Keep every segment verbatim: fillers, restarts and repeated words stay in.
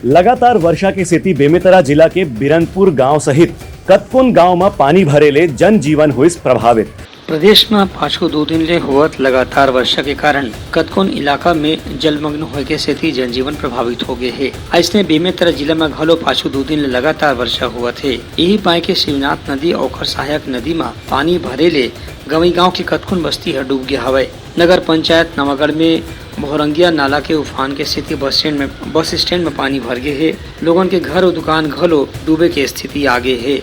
लगातार वर्षा के सेती बेमेतरा जिला के बिरनपुर गांव सहित कतकोन गांव म पानी भरे ले जनजीवन होइस प्रभावित। प्रदेश म पाछू दू दिन ले होवत लगातार वर्षा के कारण कतकोन इलाका में जलमग्न होए के सेती जनजीवन प्रभावित हो गए हे। अइसने बेमेतरा जिला म घलो पाछू दू दिन ले लगातार वर्षा होवत हे। यही पाए के शिवनाथ नदी अउ ओकर सहायक नदी म पानी भरे ले गंवई गांव के कतकोन बस्ती ह डूब गया हवय। नगर पंचायत नवागढ़ में भोरंगिया नाला के उफान के सेती बस स्टैंड में, बस स्टैंड में पानी भर गे हे। लोगन के घर अउ दुकान घलो डूबे के स्थिति आ गे हे।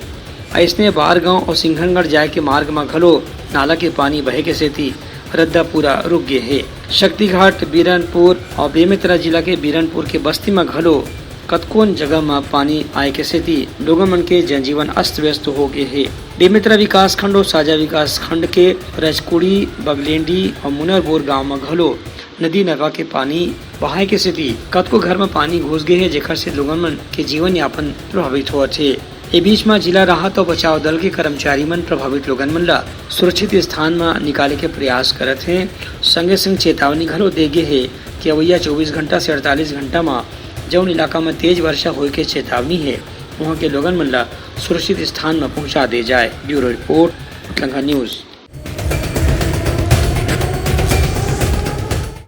अइसने बारगांव अउ सिंघनगढ़ जाए के मार्ग म घलो नाला के पानी बहे के सेती रद्दा पूरा रुक गे हे। शक्तिघाट, बीरनपुर अउ बेमेतरा जिला के बीरनपुर के बस्ती म घलो कतकोन जगह म पानी आए के सेती लोगन मन के जनजीवन अस्त व्यस्त हो गे हे। बेमेतरा विकासखंड अउ साजा विकासखंड के रजकुड़ी, बगलेंडी अउ मुनरबोर गांव म घलो नदी नरवा के पानी बहाए के सेती कतको घर म पानी घुस गे हे, जेखर से लोगन मन के जीवन यापन प्रभावित होवत हे। ए बीच म जिला राहत अउ बचाव दल के कर्मचारी मन प्रभावित लोगन मन ल सुरक्षित स्थान म निकाले के प्रयास करत हे। संगे संग चेतावनी घलो दे गे हे कि अवइया चौबीस घंटा से अड़तालीस घंटा म जउन इलाका म तेज वर्षा होए के चेतावनी हे, उहां के लोगन मन ल सुरक्षित स्थान म पहुंचा दे जाए। ब्यूरो रिपोर्ट, उठलंगा न्यूज।